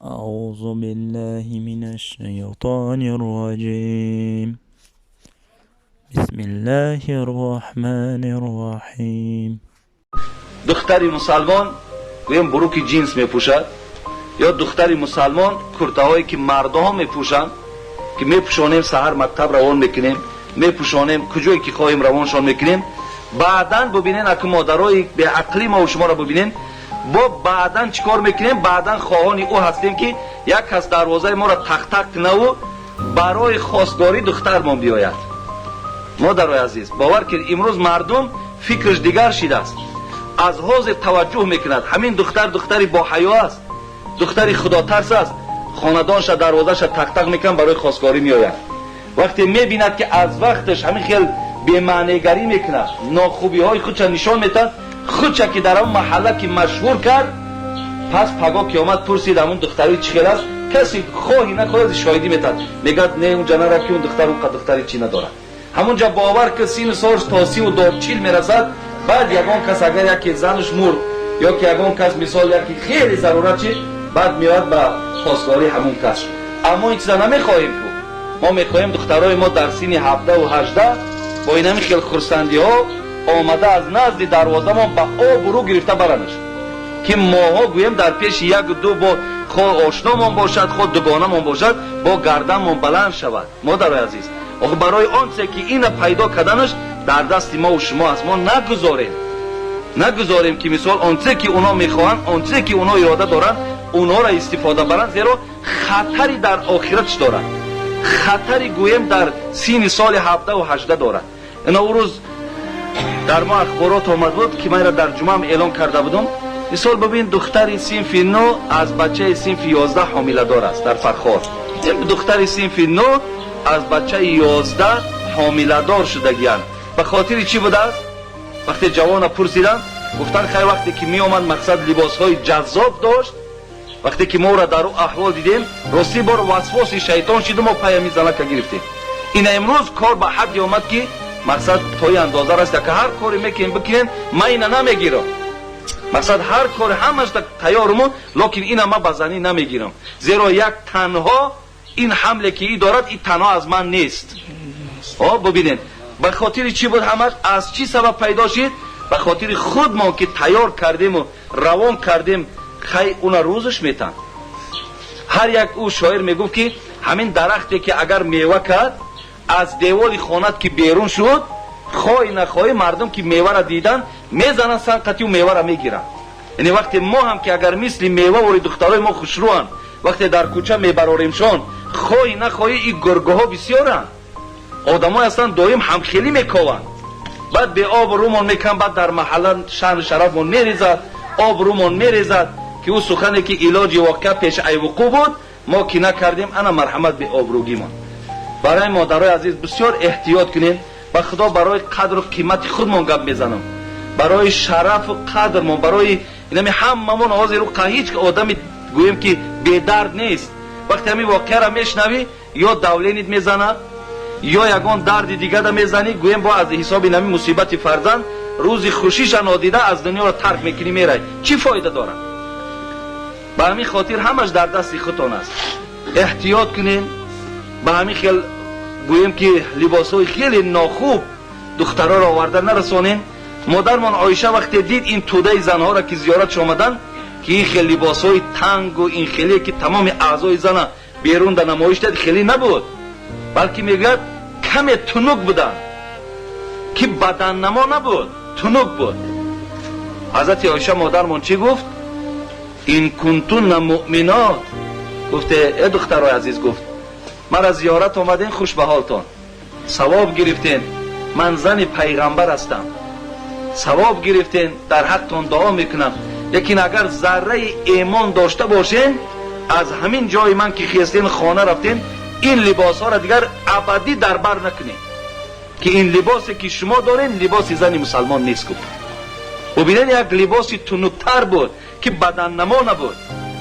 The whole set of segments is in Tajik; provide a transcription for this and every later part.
أعوذ بالله من الشيطان الرجيم. بسم الله الرحمن الرحيم. Духтари мусалмон, гӯем, буруки ҷинс мепӯшад ё духтари мусалмон куртаҳое, ки мардоҳо мепӯшанд, ки мепӯшонем, саҳар мактаб равон мекунем, мепӯшонем, куҷое ки хоҳем равоншон мекунем. Баъдан бубинен, аку модарои беақлӣ мову шуморо бубинен, бо баъдан чӣ кор мекунем? Баъдан хоҳони ӯ ҳастем, ки як кас дарвозаи моро тақ-тақ кунаву барои хостгорӣ духтармон биёяд. Модарои азиз, бовар кунед, имрӯз мардум фикраш дигар шидааст, аз ҳозир таваҷҷӯҳ мекунад. Ҳамин духтар духтари боҳаё аст, духтари худотарс аст, хонадонша дарвозаша тақ-тақ мекунад, барои хостгорӣ меояд. Вақте мебинад, ки аз вақташ ҳамин хел бемаънегарӣ мекунад, нохубиҳои худша нишон метаҳад, худша ки дар ҳамон маҳалла ки машҳур кард, пас паго ки омад, пурсид, ҳамун духтари чӣ хел аст, касе хоҳӣ нахоҳад шоҳидӣ метаҳад, мегӯяд: «Не, унҷа нара, ки он духтар он духтари чӣ надорад». Ҳамунҷа, бовар ки, сину солш то сиву до чил мерасад. Баъд ягон кас, агар яке занаш мурд ё ки ягон кас, мисол, яке хеле зарурат чи, баъд меояд ба хостгории ҳамун кас. Аммо ин чиза намехоҳем ку. Мо мехоҳем духтарои мо дар синни 17-18 бо инами хел хурсандиҳо омада, аз назди дарвозамон ба обрӯ гирифта баранаш, ки моҳо, гӯем, дар пеши яку ду бо хо ошномон бошад, хо дугонамон бошад, бо гарданмон баланд шавад. Модарои азиз, охи барои он чизе ки ина пайдо карданаш дар дасти мову шумо аст, мо нагузорем, ки, мисол, он чизе ки онҳо мехоҳанд, он чизе ки онҳо ирода доранд, онҳоро истифода баранд, зеро хатари дар охиратш дорад, хатари, гӯем, дар синни соли 17-18 дорад. Ина ӯ рӯз дар мо ахборот омад буд, ки манро дар ҷумъаам эълон карда будум. Мисол, бибин, духтари синфи 9 аз бачаи синфи 11 ҳомиладор аст дар Фархор. Духтари синфи 9 аз бачаи 11 ҳомиладор шудагиянд. Ба хотири чӣ будааст? Вақте ҷавона пурсиданд, гуфтанд: «Хай, вақте ки меомад, мақсад, либосҳои ҷаззоб дошт. Вақте ки моро дар ӯ аҳвол дидем, ростӣ, бор васвоси шайтон шиду мо паями занака гирифтем». Ина имрӯз кор ба ҳадде омад, ки, мақсад, то ин андоза раст, ки ҳар коре мекунем, бикунем, ман ина намегирам. Мақсад, ҳар коре ҳамаш тайёруму, лекин ина ман ба занӣ намегирам, зеро як танҳо ин ҳамле ки и дорад, и танҳо аз ман нест. О, бубинед, ба хотири чӣ буд ҳамаш, аз чӣ сабаб пайдо шид? Ба хотири худмон, ки тайёр кардему равон кардем. Хай, уна рӯзаш метан. Ҳар як ӯ шоир мегуфт, ки ҳамин дарахте ки агар мева кард, аз деволи хонат ки берун шуд, хоҳӣ нахоҳӣ, мардум ки мевара дидан, мезананд санқатиу мевара мегиранд. Яъне вақте мо ҳам ки агар мисли мева вори духтарои мо хушрӯанд, вақте дар кӯча мебароремшон, хоҳӣ нахоҳӣ, и гургоҳо бисёранд, одамое ҳастанд, доим ҳамхелӣ мекованд, баъд беобрӯмон мекунанд, баъд дар маҳалла шаъну шарафмон мерезад, обрӯмон мерезад, ки ӯ сухане ки илоҷи воқеа пеш айвуқӯ буд, мо ки накардем, ана марҳамат, беобрӯгимон. Барои модарои азиз, бисёр эҳтиёт кунем. Ба Худо, барои қадру қимати худмон гап мезанам, барои шарафу қадрмон, барои инами ҳамамон. Ҳозир ҳеҷ одами, гӯем, ки бедард нест. Вақте ҳамин воқеаро мешунавӣ, ё давление т мезанад, ё ягон дарди дигада мезанӣ, гӯем, бо аз ҳисоби нами мусибати фарзанд рӯзи хушиша нодида аз дунёро тарк мекунӣ, мерай, чӣ фоида дорад? Ба ҳамин хотир ҳамаш дар дасти худтон аст. Эҳтиёт кунем. Ба ҳамин хел, гӯем, ки либосҳои хеле нохуб духтароро оварда нарасонем. Модармон Оиша вақте дид ин тӯдаи занҳоро, ки зиёратш омаданд, ки ин хел либосҳои тангу ин хеле, ки тамоми аъзои зана берун да намоиш дад, хеле набуд, балки, мегӯяд, каме тунук буданд, ки баданнамо набуд, тунук буд. Ҳазрати Оиша модармон чӣ гуфт? «إن كنتن مؤمنات», гуфте: «Э духтарои азиз, — гуфт, — мара зиёрат омадем, хуш ба ҳолтон, савоб гирифтен. Ман зани пайғамбар ҳастам, савоб гирифтен, дар ҳақтон дуо мекунам. Лекин агар зарраи эмон дошта бошен, аз ҳамин ҷои ман ки хестен, хона рафтен, ин либосҳоро дигар абадӣ дар бар накунед, ки ин либосе ки шумо дорен, либоси зани мусалмон нест», гуфт. Бубинед, як либоси тунуктар буд, ки баданнамо набуд.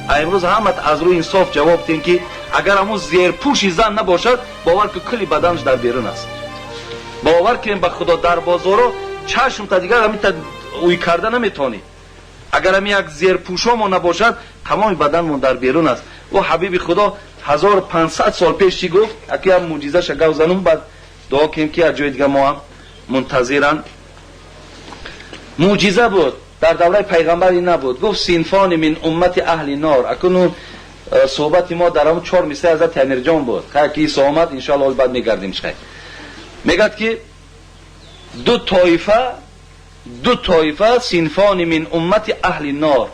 А имрӯз ҳамат аз рӯи инсоф ҷавоб дем, ки агар ҳамун зерпӯши зан набошад, бовар ки, кулли баданаш дар берун аст. Бовар кунем, ба Худо, дар бозоро чашм та дигар ҳамин та уй карда наметавонӣ. Агар ҳамин як зерпӯшомо набошад, тамоми баданмон дар берун аст. О ҳабиби Худо 1500 сол пеш чӣ гуфт? Аки ям мӯъҷизаша гав занум, баъд дуо кунем, ки аз ҷои дига мо ҳам мунтазиранд. Мӯъҷиза буд, дар давраи пайғамбари набуд. Гуфт: синфони мин уммати аҳли нор. Акнун суҳбати мо дар ҳамн чор мисраи ҳазрати Амирҷон буд. Хай, ки Исо омад, иншоалло баъд мегардем. Хай, мегӯяд, ки ду тоифа, ду тоифа, синфони мин уммати аҳли нор,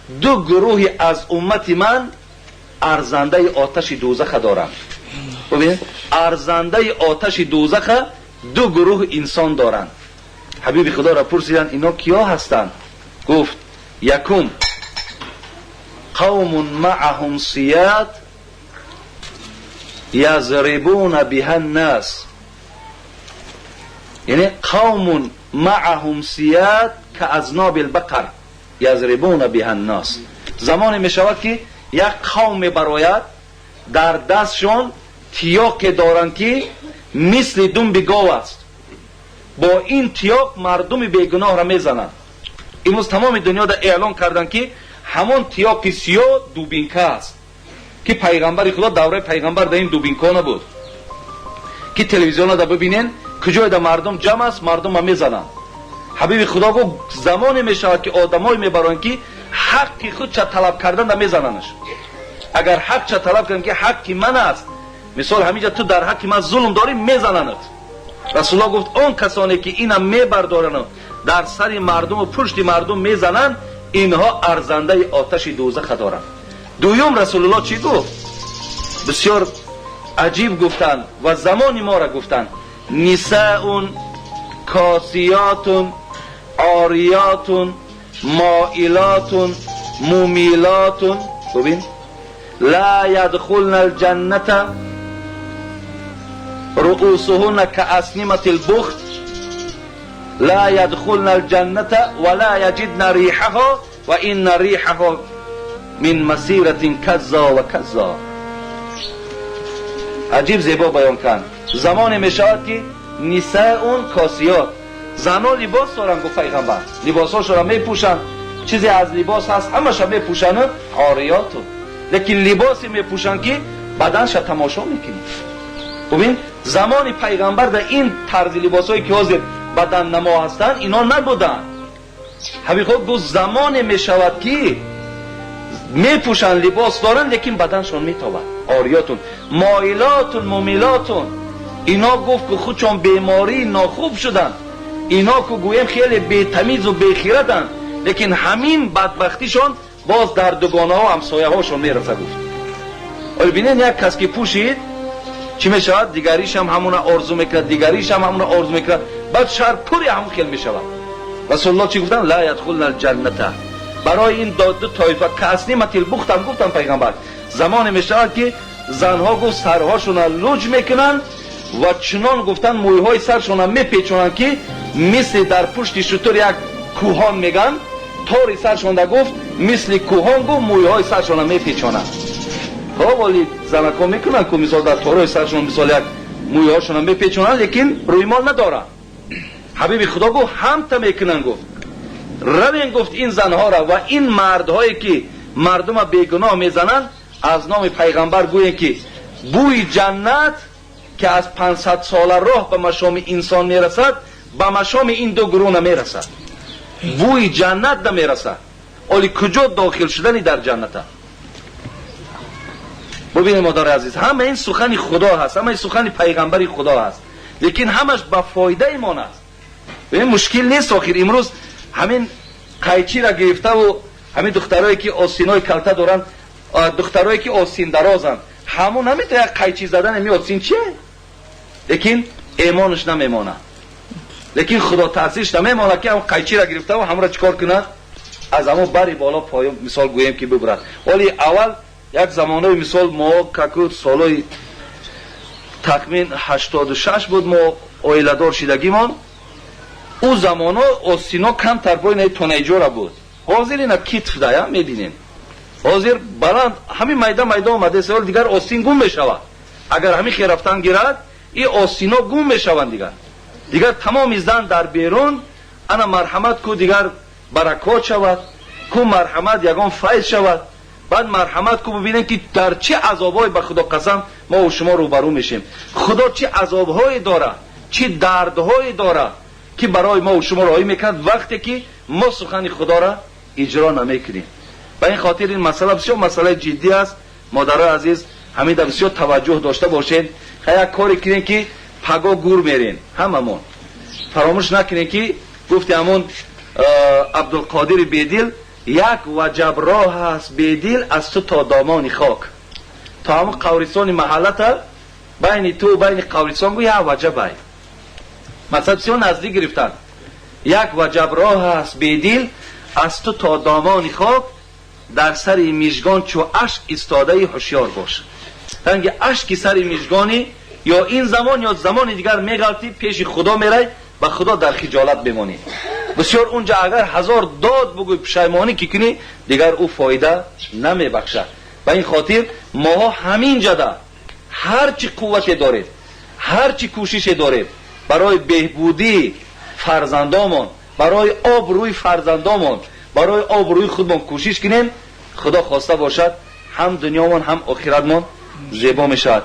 ду гурӯҳи аз уммати ман арзандаи оташи дӯзаха доранд. Бубин, арзандаи оташи дӯзаха ду гурӯҳ инсон доранд. Ҳабиби Худоро пурсиданд: ино киё ҳастанд? Гуфт: якум, қавмун маъаҳум сият язрибуна биҳа ннас, яъне қавмун маъаҳум сият каазноби лбақар язрибуна биҳа ннас. Замоне мешавад, ки як қавм мебарояд, дар дастшон тиёқе доранд, ки мисли думби гов аст. Бо ин тиёқ мардуми бегуноҳро мезананд. Имрӯз тамоми дунёда эълон карданд, ки ҳамон тиёқи сиёҳ дубинка аст, ки пайғамбари Худо, давраи пайғамбар дар ин дубинка набуд, ки телевизионада бибинен, куҷоеда мардум ҷамъ аст, мардумма мезананд. Ҳабиби Худо гуфт: замоне мешавад, ки одамое мебароянд, ки ҳаққи худча талаб карданда мезананаш. Агар ҳақча талаб карданд, ки ҳаққи ман аст, мисол, ҳаминҷа ту дар ҳаққи ман зулм дорӣ, мезананат. Расулуллоҳ гуфт: он касоне ки ина мебардоранд, дар сари мардуму пушти мардум мезананд, инҳо арзандаи оташи дӯзаха доранд. Дуюм, Расулуллоҳ чӣ гуфт? Бисёр аҷиб гуфтанд ва замони моро гуфтанд: нисаун косиётун ориётун моилотун мумилотун, бубин, ла ядхулна алҷанната, руусуҳунна кааснимати лбухт, ла ядхулна алҷанната ва ла яҷидна риҳаҳо ва инна риҳаҳо мин масиратин каззо ва каззо. Аҷиб зебо баён кард. Замоне мешавад, ки нисаун косиёт, занон либос доранд, гуфт пайғамбар, либосҳошонро мепӯшанд, чизе аз либос ҳаст, ҳамаша мепӯшанд, ориёту, лекин либосе мепӯшанд, ки баданша тамошо мекунӣ. Бубин, замони пайғамбар дар ин тарзи либосҳое, ки ҳозир баданнамо ҳастанд, ино набуданд. Ҳабиб гуфт: замоне мешавад, ки мепӯшанд, либос доранд, лекин баданшон метобад, ориётун, моилотун, мумилотун. Ино, гуфт, ки худшон бемории нохуб шуданд. Ино ку гӯем хеле бетамизу бехираданд, лекин ҳамин бадбахтишон боз дар дугонаҳо, ҳамсояҳошон мераса, гуфт. Оё бинед, як кас ки пӯшид, чӣ мешавад? Дигаришам ҳамуна орзу мекунад, дигаришам ҳамуна орзу мекунад, баъд шаҳр пури ҳамун хел мешавад. Расулуллоҳ чӣ гуфтанд? Ла ядхулна алҷанната. Барои ин ду тоифа каасниматил бухтам гуфтам пайғамбар. Замоне мешавад, ки занҳо, гуфт, сарҳошона луҷ мекунанд ва чунон, гуфтанд, мӯйҳои саршона мепечонанд, ки мисли дар пушти шутур як кӯҳон меган, тори саршонда, гуфт, мисли кӯҳон, гуфт, мӯйҳои саршона мепечонанд. Хоб, оли занакҳо мекунанд ку, мисол, дар торҳои саршон, мисол, як мӯйҳошона мепечонанд, лекин рӯймол надоранд. Ҳабиби Худо гуфт: ҳамта мекунанд. Гуфт: равен, гуфт, ин занҳоро ва ин мардҳое, ки мардума бегуноҳ мезананд, аз номи пайғамбар гӯем, ки бӯи ҷаннат, ки аз 500 сола роҳ ба машоми инсон мерасад, ба машоми ин ду гурӯҳ намерасад, бӯи ҷаннат намерасад. Оли куҷо дохил шудани дар ҷанната? Бубинед, модари азиз, ҳама ин сухани Худо ҳаст, ҳама ин сухани пайғамбари Худо ҳаст, лекин ҳамаш ба фоидаи мон аст. Бибин, мушкил нест. Охир имрӯз ҳамин қайчира гирифтаву ҳамин духтарое, ки остинои калта доранд, духтарое, ки остиндарозанд, ҳамун наметавон як қайчи задан ами остин чие, лекин эмонаш намемонад, лекин худотарсиш намемонад, ки ҳамн қайчира гирифтаву ҳамро чикор кунад, аз ҳамон бари боло поён, мисол, гӯем, ки бибурад. Оли аввал як замонаи, мисол, мо каку солҳои тахмин 86 буд мо оиладор шидагимон, ӯ замоно остино камтар бои тонаиҷора буд. Ҳозир ина китф дая мебинем, ҳозир баланд ҳамин майда майда омадааст. Дигар остин гум мешавад. Агар ҳамин хел рафтан гирад, и остино гум мешаванд. Дигар тамоми зан дар берун, ана марҳамат ку, дигар баракот шавад ку, марҳамат, ягон файз шавад. Баъд марҳамат ку, бубинем, ки дар чӣ азобҳое, ба Худо қасам, мо ва шумо рӯбарӯ мешем. Худо чӣ азобҳое дорад, чӣ дардҳое дорад, ки барои мо ва шумо роҳӣ мекунад, вақте ки мо сухани Худоро иҷро намекунем. Ба ин хотир ин масъала бисёр масъалаи ҷиддӣ аст. Модарои азиз, ҳамин дар бисёр таваҷҷӯҳ дошта бошед. Як коре кунем, ки паго гур мерем ҳамамон. Фаромӯш накунем, ки гуфти ҳамон Абдулқодири Бедил: «Як ваҷаб роҳ аст, Бедил, аз ту то домони хок, то ҳамон қабристони маҳаллата, байни ту байни қабристон гу як ваҷаб ай». Масалан, бисёр наздик гирифтан. «Як ваҷаб роҳ аст, Бедил, аз ту то домони хок, дар сари мижгон чу ашк истодаи ҳушёр бош». Ранги ашки сари мижгонӣ ё ин замон, ё замони дигар меғалтӣ, пеши Худо мерай, ба Худо дар хиҷолат бемонӣ бисёр. Унҷа агар ҳазор дод бугӯй, пушаймонӣ ки кунӣ, дигар ӯ фоида намебахшад. Ба ин хотир моҳо ҳамин ҷада ҳар чӣ қуввате дорем, ҳар чӣ кӯшише дорем, барои беҳбудии фарзандомон, барои обрӯи фарзандомон, барои обрӯи худмон кӯшиш кунем. Худо хоста бошад, ҳам дунёмон, ҳам охиратмон зебо мешавад.